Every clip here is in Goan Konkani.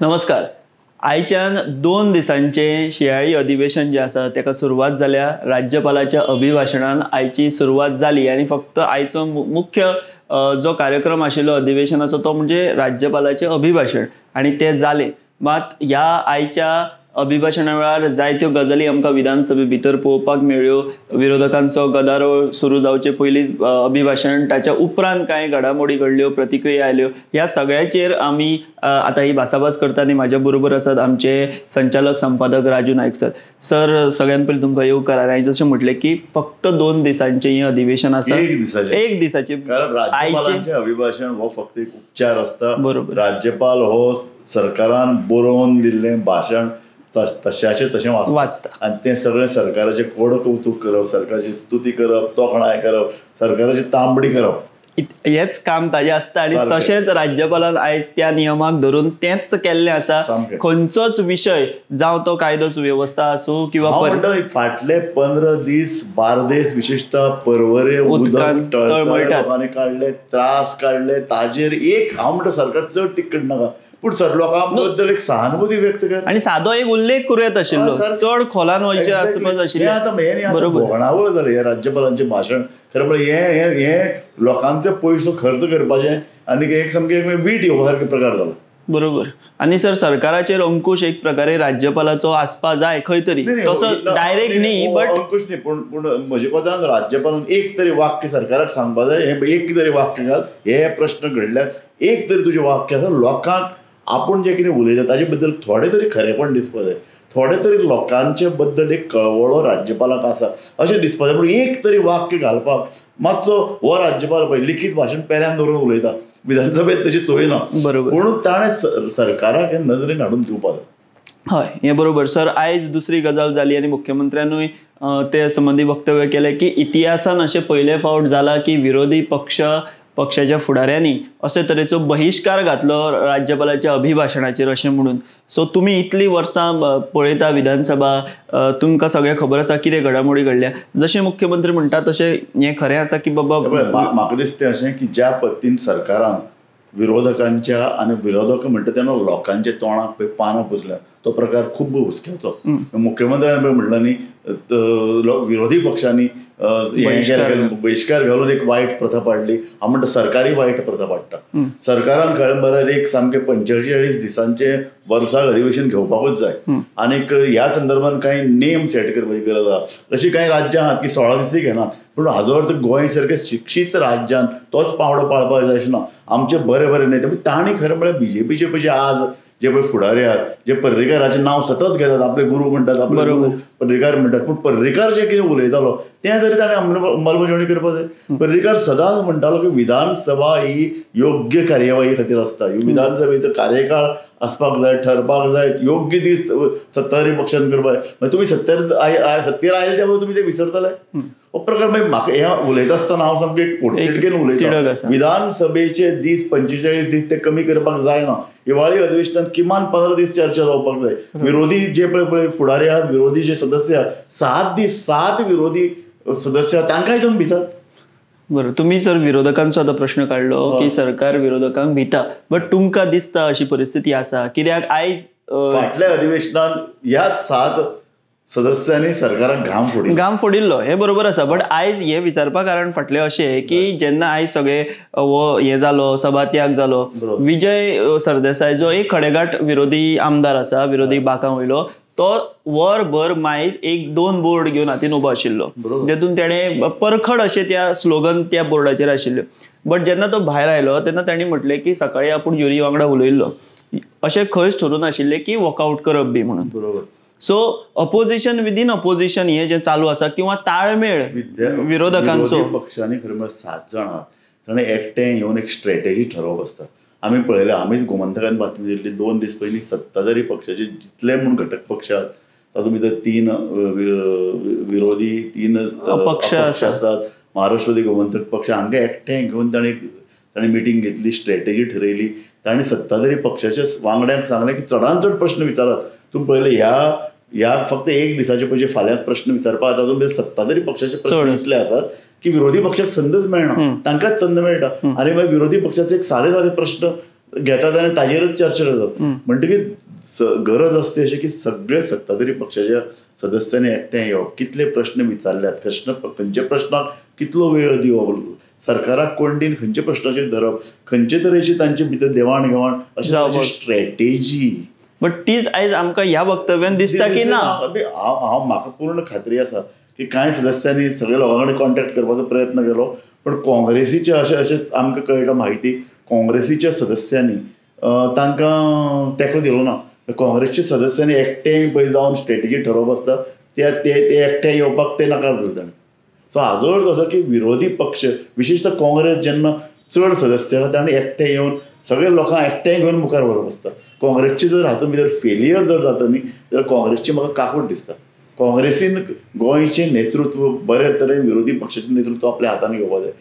नमस्कार. आयच्यान 2 दिसांचे शियाळी अधिवेशन जे आसा तेका सुरवात जाल्या. राज्यपालाच्या अभिभाशणान आयची सुरवात जाली आनी फक्त आयचो मुख्य जो कार्यक्रम आशिल्लो अधिवेशनाचो तो म्हणजे राज्यपालाचें अभिभाशण आनी तें जालें. मात ह्या आयच्या अभिभाशणा वेळार जायत्यो गजाली आमकां विधानसभे भितर पळोवपाक मेळ्ळ्यो. विरोधकांचो गदारोळ सुरू जावचे पयलींच अभिभाशण, ताच्या उपरांत कांय घडामोडी घडल्यो, प्रतिक्रिया आयल्यो. ह्या सगळ्याचेर आमी आतां ही भासाभास करता आनी म्हाज्या बरोबर आसात आमचे संचालक संपादक राजू नायक सर. सर, सगळ्यान पयलीं तुमकां येवकार. आनी हांवें जशें म्हटलें की फक्त 2 दिसांचें हें अधिवेशन आसा, एक दिसाचें. कारण राज्यपालांचें अभिभाशण हो फक्त एक उपचार आसता. बरोबर. राज्यपाल हो सरकारान बरोवन दिल्लें भाशण तशाचे तशें वाचता आनी तें सगळें सरकाराचें कोड कौतूक करप, सरकाराची स्तुती करप, तोखणाय करप, सरकाराची तांबडी करप, हेच काम ताजें आसता. आनी तशेंच राज्यपालान आयज त्या नियमाक धरून तेंच केल्लें आसा. खंयचोच विशय जावं तो कायदो सुवेवस्था आसूं किंवा फाटले 15 दीस बार्देस विशेषतः परवरे उदकान तळमळटात, काडले त्रास काडले, ताजेर एक हांव म्हणटा सरकार चड तिकट नाका, पूण सर लोकां बद्दल एक सहानुभूती व्यक्त कर आनी सादो एक उल्लेख करूं येता आशिल्लो, चड खोलान वयचें आसपाक आशिल्लें. आतां हें भोगणावळ जालें हें राज्यपालांचें भाशण. खरें म्हळ्यार हें हें लोकांचे पयसो खर्च करपाचें आनी एक सामकें वीट येवपा सारको प्रकार जालो. बरोबर. आनी सर, सरकाराचेर अंकुश एक प्रकारे राज्यपालाचो आसपा जाय खंय तरी, तसो डायरेक्ट न्ही बट अंकुश न्ही, पूण पूण म्हजे कोतान राज्यपालान एक तरी वाक्य सरकाराक सांगपा जाय, हें एक तरी वाक्य घाल, हे प्रश्न घडल्यात, एक तरी तुजें वाक्य आसा लोकांक आपूण जें कितें उलयता ताजे बद्दल थोडें तरी खरेपण दिसपा जाय, थोडें तरी लोकांचे बद्दल एक कळवळो राज्यपालाक आसा अशें दिसपा जाय. पूण एक तरी वाक्य घालपाक मातसो हो राज्यपाल पळय लिखीत भाशण पेऱ्यान दवरून उलयता, विधानसभेत तशी सोय ना. बरोबर. म्हणून ताणें सरकाराक हे नजरेन हाडून दिवपाक जाय. हय, हें बरोबर सर. आयज दुसरी गजाल जाली आनी मुख्यमंत्र्यानूय ते संबंदी वक्तव्य केलें की इतिहासान अशें पयले फावट जालां की विरोधी पक्षाच्या फुडाऱ्यांनी अशे तरेचो बहिश्कार घातलो राज्यपालाच्या अभिभाशणाचेर अशें म्हणून. सो तुमी इतलीं वर्सां पळयता विधानसभा, तुमकां सगळें खबर आसा कितें घडामोडी घडल्या. जशें मुख्यमंत्री म्हणटा तशें हें खरें आसा की बाबा म्हाका दिसता अशें की ज्या पद्दतीन सरकारान विरोधकांच्या आनी विरोधक म्हणटा तेन्ना लोकांच्या तोंडाक पळय पानां पुसल्या तो प्रकार खूब हुस्क्याचो. मुख्यमंत्र्यान पळय म्हणलां न्ही, विरोधी पक्षांनी बहिश्कार घालून एक वायट प्रथा पाडली. हांव म्हणटा सरकारी वायट प्रथा पाडटा. सरकारान खरें म्हळ्यार एक सामकें 45 दिसांचें वर्साक अधिवेशन घेवपाकूच जाय आनीक ह्या संदर्भात कांय नेम सेट करपाची गरज आसा. अशीं कांय राज्यां आहात की 16 दिसूय घेनात, पूण हाजो अर्थ गोंय सारकें शिक्षीत राज्यान तोच पावंडो पाळपाक जाय अशें ना. आमचे बरे बरे नेते तांणी खरें म्हळ्यार बीजेपीचे पळय आज जे पळय फुडारी आहात, जे पर्रीकाराचें नांव सतत घेतात, आपले गुरू म्हणटात, आपले गुरू पर्रीकार म्हणटात, पूण पर्रीकार जें कितें उलयतालो तें तरी ताणें अंमलबजावणी करपाक जाय. पर्रीकार सदांच म्हणटालो की विधानसभा ही योग्य कार्यवाही खातीर आसता, विधानसभेचो कार्यकाळ आसपाक जाय, ठरपाक जाय, योग्य दीस सत्ताधारी पक्षान करपाक जाय. मागीर तुमी सत्तेर आयले त्यामुळे तुमी ते विसरतले हो प्रकार. मागीर म्हाका हें उलयता आसतना हांव सामकें पोटतिडकेन उलयता. विधानसभेचे दीस 45 दीस ते कमी करपाक जायना. हिवाळी अधिवेशनात किमान 15 दीस चर्चा जावपाक जाय. विरोधी जे पळय पळय फुडारी आहात, विरोधी जे सदस्य आहात, 7 दीस 7 विरोधी सदस्य तांकांय तुमी भितात. बरं, तुमी सर विरोधकांचो आतां प्रश्न काडलो की सरकार विरोधकांक भिता, बट तुमकां दिसता अशी परिस्थिती आसा कित्याक आयज फाटल्या अधिवेशनात ह्याच 7 सदस्यांनी सरकाराक घाम फोडिल्लो, हें बरोबर आसा. बट आयज हें विचारपा कारण फाटलें अशें की जेन्ना आयज सगळे हो हें जालो, सभात्याग जालो, विजय सरदेसाय जो एक खडेगांठ विरोधी आमदार आसा, विरोधी बाकां वयलो, तो वरभर मायज 1-2 बोर्ड घेवन हातीन उबो आशिल्लो, तेतून तेणें परखड अशें त्या स्लोगन त्या बोर्डाचेर आशिल्ल्यो. बट जेन्ना तो भायर आयलो तेन्ना तांणी म्हटलें की सकाळीं आपूण युरी वांगडा उलयल्लो, अशें खंयच ठरून नाशिल्लें की वॉकआवट करप बी म्हणून. बरोबर. सो अपोजिशन विदीन अपोजिशन हे जे चालू आसा किंवा ताळमेळ विरोधकांचो, पक्षांनी खरें म्हळ्यार 7 जाण आहात, ताणें एकटें येवन एक स्ट्रेटेजी ठरोवप आसता. आमी पळयलें, आमीच गोमंतकान बातमी दिल्ली 2 दीस पयलीं सत्ताधारी पक्षाचे जितले म्हूण घटक पक्ष आहात तातूंत भितर 3 विरोधी, 3 अपक्ष आसात, महाराष्ट्रवादी गोमंतक पक्ष, हांकां एकटें घेवन ताणें मिटींग घेतली, स्ट्रेटेजी ठरयली. ताणें सत्ताधारी पक्षाच्या वांगड्यांक सांगलें की चडान चड प्रश्न विचारात. तुमी पळयलें ह्या फक्त एक दिसाचे पयशे फाल्यां प्रश्न विचारपाक तातूंत भितर सत्ताधारी पक्षाचे प्रश्न इतले आसात की विरोधी पक्षाक संदच मेळना, तांकांच संद मेळटा. आनी मागीर विरोधी पक्षाचे एक सादे सादे प्रश्न घेतात आनी ताजेरच चर्चा करतात. म्हणटकीर गरज आसता अशें की सगळे सत्ताधारी पक्षाच्या सदस्यांनी एकठांय येवप, कितले प्रश्न विचारल्यात, खंयच्या प्रश्नाक कितलो वेळ दिवप, सरकाराक कोंडीन खंयच्या प्रश्नाचेर धरप, खंयचे तरेची तांचे भितर देवाण घेवाण अशी स्ट्रॅटेजी. बट तीच आयज आमकां ह्या वक्तव्यान दिसता की ना. हांव म्हाका पूर्ण खात्री आसा की कांय सदस्यांनी सगळे लोकां कडेन कॉन्टेक्ट करपाचो प्रयत्न केलो, पण काँग्रेसीचे अशें अशें आमकां कळटा म्हायती, काँग्रेसीच्या सदस्यांनी तांकां तेंको दिलो ना. काँग्रेसच्या सदस्यांनी एकठांय पळय जावन स्ट्रेटजी ठरोवप आसता, ते एकठांय येवपाक ते नकार दिलो ताणें. सो हाजो अर्थ असो की विरोधी पक्ष विशेषतः काँग्रेस जेन्ना चड सदस्य आसा ताणें एकठांय येवन सगळे लोकांक एकठांय घेवन मुखार व्हरप आसता. काँग्रेसचे जर हातूंत भितर फेलियर जर जाता न्ही जाल्यार काँग्रेसची म्हाका काकूट दिसता. काँग्रेसीन गोंयचें नेतृत्व बरे तरेन विरोधी पक्षाचें नेतृत्व आपल्या हातान घेवपाक जाय.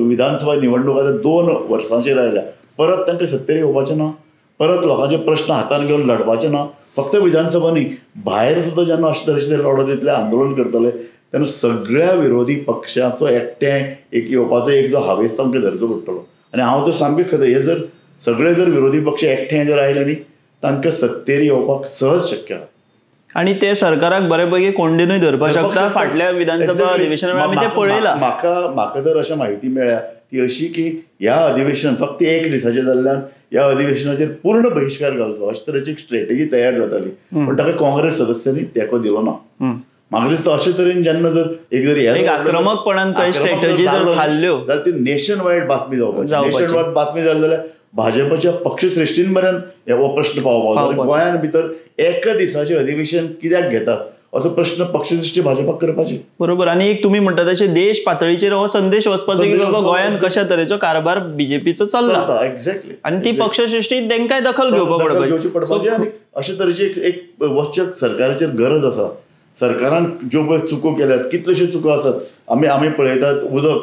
विधानसभा निवडणूक आतां 2 वर्सांचेर आयल्या, परत तांकां सत्तेर येवपाचें ना, परत लोकांचे प्रश्न हातान घेवन लढपाचें ना. फक्त विधानसभा न्ही, भायर सुद्दां जेन्ना अशे तरेचें लढो दितले, आंदोलन करतले, तेन्ना सगळ्या विरोधी पक्षाचो एकठांय एक येवपाचो एक जो हावेस तांकां धरचो पडटलो. आनी हांव तर सामकें खरें, हे जर सगळे जर विरोधी पक्ष एकठांय जर आयले न्ही तांकां सत्तेर येवपाक सहज शक्य आसा. आनी ते सरकाराक बरे पैकी कोंडीनूय धरपाक शकता. फाटल्या विधानसभा अधिवेशना आमी ते पळयलां. म्हाका जर अशें म्हायती मेळ्ळ्या ती अशी की ह्या अधिवेशन फक्त एक दिसाचें जाल्ल्यान ह्या अधिवेशनाचेर पूर्ण बहिश्कार घालचो अशे तरेची एक स्ट्रेटजी तयार जाताली, पण ताका काँग्रेस सदस्यांनी तेंको दिलो ना. म्हाका दिसता अशे तरेन जेन्ना जर एक जर आक्रमकपणान स्ट्रेटजी जर थारल्यो जाल्यार ती नेशन वायड बातमी जावपाची. नेशन वायड बातमी जाली जाल्यार भाजपाच्या पक्षश्रेश्ठीं मेरेन हो प्रश्न पावपाचो. गोंयान भितर एका दिसाचें अधिवेशन कित्याक घेतात असो प्रश्न पक्षश्रेश्ठी भाजपाक करपाची. बरोबर. आनी एक तुमी म्हणटा तशें देश पातळीचेर हो संदेश वचपाचो की बाबा गोंयांत कशा तरेचो कारभार बीजेपीचो चल्ला. एक्झॅक्टली. आनी ती पक्षश्रेश्ठी तांकांय दखल घेवपाक घेवची पडपाची. आनी अशे तरेची एक वचक सरकाराचेर गरज आसा. सरकारान ज्यो पळय चुको केल्यात, कितल्योश्यो चुको आसात आमी पळयतात.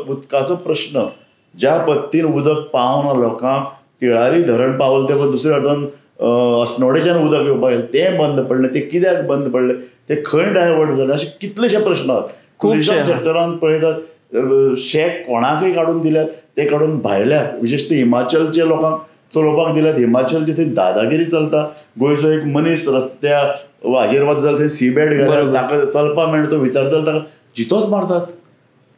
उदकाचो प्रश्न ज्या पद्दतीन उदक पावना लोकांक, तिळारी धरण पावलें तें पळय, दुसऱ्या अर्थान अस्नोडेच्यान उदक येवपाक गेलें तें बंद पडलें, तें कित्याक बंद पडलें, तें खंय डायवर्ट जालें, अशे कितलेशे प्रश्न आसात. टुरिजम सेक्टरान पळयतात शेक कोणाकय काडून दिल्यात, ते काडून भायल्या विशेश हिमाचलच्या लोकांक चलोवपाक दिल्यात. हिमाचलची थंय दादागिरी चलता. गोंयचो एक मनीस रस्त्या हाजेर वता जाल्यार थंय सी बेल्ट घालता, ताका चलपाक मेळटा, तो विचारता ताका जितोच मारतात.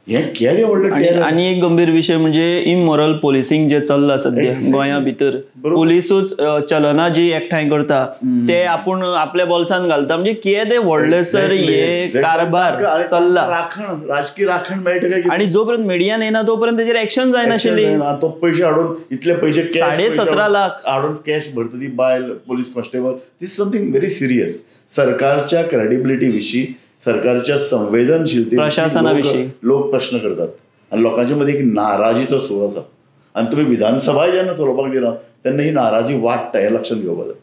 हे केदें व्हडलें. आनी एक गंभीर विशय म्हणजे इमोरल पोलिसींग जे चल्लां सद्या गोंया भितर, पोलिसूच चलना जी एकठांय करता ते आपूण आपल्या बोल्सान घालता. म्हणजे केदें व्हडलें सर हे कारभार चल्ला. राखण, राजकीय राखण मेळटा काय? आनी जो पर्यंत मिडियान येना तो पर्यंत तेजेर एक्शन जायनाशिल्ली. तो पयशे हाडून इतले पयशे 17.5 लाख हाडून कॅश भरता ती बायल police constable. This something very serious. सरकारच्या क्रेडिबिलिटी विशीं, सरकारच्या संवेदनशीलते, प्रशासनाविशीं लोक प्रश्न करतात आनी लोकांच्या मदीं एक नाराजीचो सूर आसा. आनी तुमी विधानसभाय जेन्ना चलोवपाक दिना तेन्ना ही नाराजी वाडटा हें लक्षांत घेवपाक जाय.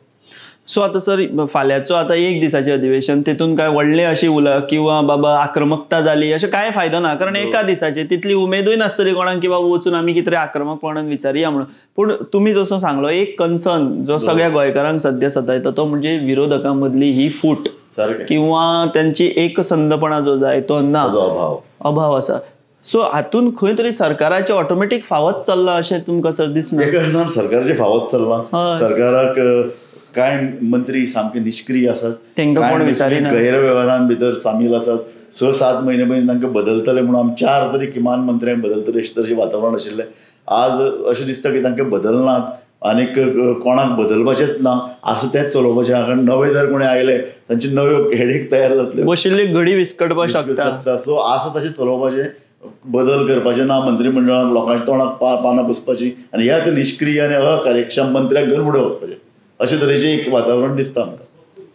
सो आतां सर फाल्यांचो आतां एक दिसाचें अधिवेशन, तेतून काय व्हडलें अशी उलट किंवा बाबा आक्रमकता जाली अशें कांय फायदो ना, कारण एका दिसाचें तितली उमेदूय नासतली कोणाक की बाबा वचून आमी कितें आक्रमकपणान विचारया म्हणून. पूण तुमी जसो सांगलो एक कन्सर्न जो सगळ्या गोंयकारांक सद्या सतायता तो म्हणजे विरोधकां मदली ही फूट किंवा त्यांची एकसंधपणा जो जाय तो ना, अभाव आसा. सो हातून खंय तरी सरकाराचे ऑटोमॅटीक फावत चल्लां अशें तुमकां सर दिसना? एका अर्थान सरकाराचें फावत चल्लां. सरकाराक कांय मंत्री सामके निश्क्रीय आसात, तांकां कोण विचारिना, गैरवेव्हारान भितर सामील आसात. 6-7 म्हयने पयलीं तांकां बदलतले म्हणून आमी 4 तरी किमान मंत्र्यांक बदलतले अशें तरेचें वातावरण आशिल्लें. आज अशें दिसता की तांकां बदलनात आनीक कोणाक बदलपाचेंच ना, आसा तेंच चलोवपाचें. कारण नवे जर कोणी आयले तांचे नव्यो हेडेक तयार जातले, बशिल्ली घडी विस्कटपाक शकता. सो आसा तशें चलोवपाचें, बदल करपाचें ना मंत्रीमंडळान, लोकांच्या तोंडाक पानां पुसपाची आनी ह्याच निश्क्रीय आनी अकार्यक्षम मंत्र्याक घेवन फुडें वचपाचें, अशें तरेचें एक वातावरण दिसता आमकां.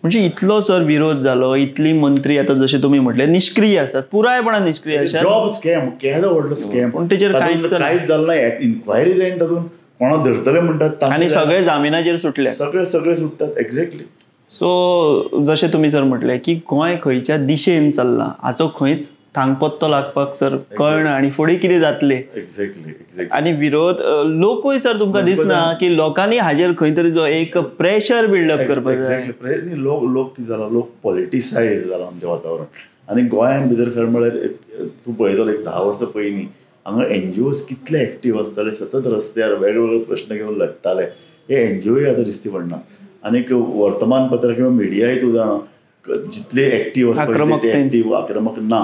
म्हणजे इतलो सर विरोध जालो, इतली मंत्री आतां जशें तुमी म्हटलें निश्क्रीय आसात, पुरायपणान निश्क्रीय आसात. जॉब स्कॅम केदो व्हडलो स्कॅम, पूण तेचेर कांयच जालें ना, इन्क्वायरी जायना, तातूंत कोणाक धरतले म्हणटात आनी सगळे जामिनाचेर सुटले, सगळे सगळे सुटतात. एक्झॅक्टली. सो जशें तुमी सर म्हटलें की गोंय खंयच्या दिशेन चल्लां हाचो खंयच थांगपत्तो लागपाक सर कळना आनी फुडें कितें जातलें. Exactly exactly. आनी विरोध लोकूय सर तुमकां दिसना की लोकांनी हाजेर खंय तरी जो एक प्रेशर बिल्डअप करपाक जाय. एक्झॅक्टली. लोक लोक कितें जाला, लोक पॉलिटिसायज जाला आमचें वातावरण. आनी गोंयान भितर खरें म्हळ्यार तूं पळयतलो एक 10 वर्सां पयलीं हांगा एनजीओज कितले एक्टीव आसताले, सतत रस्त्यार वेगवेगळे प्रश्न घेवन लडटाले. हे एनजीओय आतां दिसती पडना. आनीक वर्तमानपत्र किंवा मिडियाय तूं जाणा जितले एक्टीव आसता एक्टीव आक्रमक ना,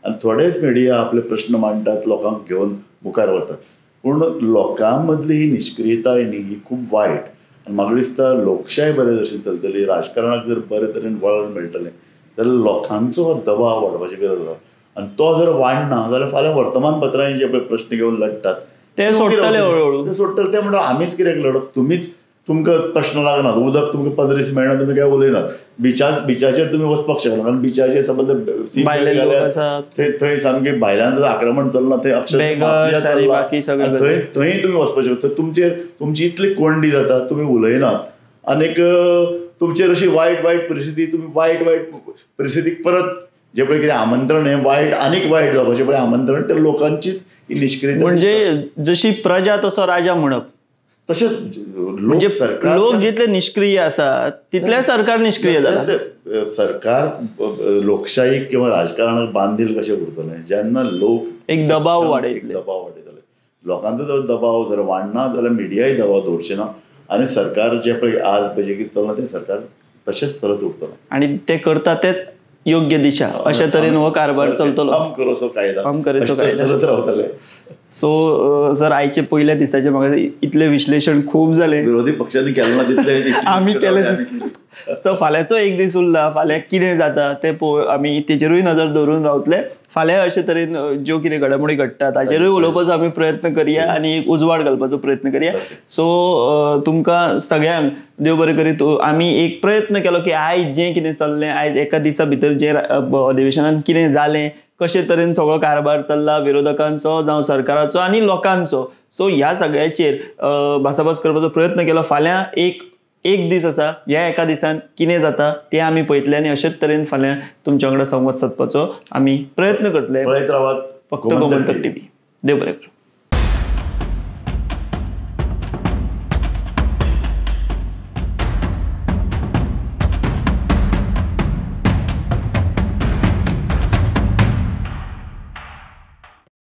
आनी थोडेच मिडिया आपले प्रश्न मांडटात, लोकांक घेवन मुखार वतात. पूण लोकां मदली ही निश्क्रियताय न्ही ही खूब वायट. आनी म्हाका दिसता लोकशाय बरे भशेन चलतली, राजकारणाक जर बरे तरेन वळण मेळटलें जाल्यार लोकांचो हो दबाव वाडपाची गरज आसा. आनी तो जर वाडना जाल्यार फाल्यां वर्तमानपत्रांनी जे पळय प्रश्न घेवन लडटात ते सोडटले, हळूहळू ते सोडटले. ते म्हणटा आमीच कित्याक लडप, तुमीच तुमकां प्रश्न लागनात, उदक तुमकां 15 दीस मेळना, तुमी काय उलयनात, बिचाचेर तुमी वचपाक शकना, कारण बिचाचेर सबंद थंय सामकें भायल्यान आक्रमण चल्लां, थंय अक्षरशः थंय थंय तुमी वचपाक शकता. तुमचेर तुमची इतली कोंडी जाता, तुमी उलयनात, आनीक तुमचेर अशी वायट वायट परिस्थिती, तुमी वायट वायट परिस्थितीक परत जे पळय कितें आमंत्रण हें वायट आनीक वायट जावपाचें पळय आमंत्रण ते लोकांचीच निश्क्रियता. म्हणजे जशी प्रजा तसो राजा म्हणप, तशेंच म्हणजे सरकार लोक जितले निश्क्रिय आसात तितले सरकार निश्क्रिय जाता. सरकार लोकशाही किंवा राजकारणाक बांधील कशें उरतलें जेन्ना लोक एक दबाव वाडयतले, दबाव वाडयतले. लोकांचो जर दबाव जर वाडना जाल्यार मिडियाय दबाव दवरचें ना, आनी सरकार जे पळय आज पळय कितें चल्लां तें सरकार तशेंच चलत उरतलें, आनी ते करता तेच योग्य दिशा अशे तरेन हो कारभार चलतलो. हम करोसो कायदा, हम करेसो कायदा चलत रावतले. सो सर आयचे पयल्या दिसाचे म्हाका इतलें विश्लेशण खूब जालें, विरोधी पक्षांनी केलें ना तितलें आमी केलें. सो फाल्यांचो एक दीस उरला, फाल्यां कितें जाता तें पळोवया, आमी तेजेरूय नजर दवरून रावतले. फाल्यां अशे तरेन ज्यो कितें घडामोडी घडटा ताचेरूय उलोवपाचो आमी प्रयत्न करया आनी एक उजवाड घालपाचो प्रयत्न करया. सो तुमकां सगळ्यांक देव बरें करीत. आमी एक प्रयत्न केलो की आयज जें कितें चल्लें, आयज एका दिसा भितर जें अधिवेशनान कितें जालें, कशे तरेन सगळो कारभार चल्ला विरोधकांचो जावं सरकाराचो आनी लोकांचो, सो ह्या सगळ्याचेर भासाभास करपाचो प्रयत्न केलो. फाल्यां एक दीस आसा, ह्या एका दिसान कितें जाता तें आमी पळयतले आनी अशेच तरेन फाल्यां तुमच्या वांगडा संवाद सादपाचो आमी प्रयत्न करतले. पळयत रावात फक्त गोमंतक टीव्ही. देव बरें करूं.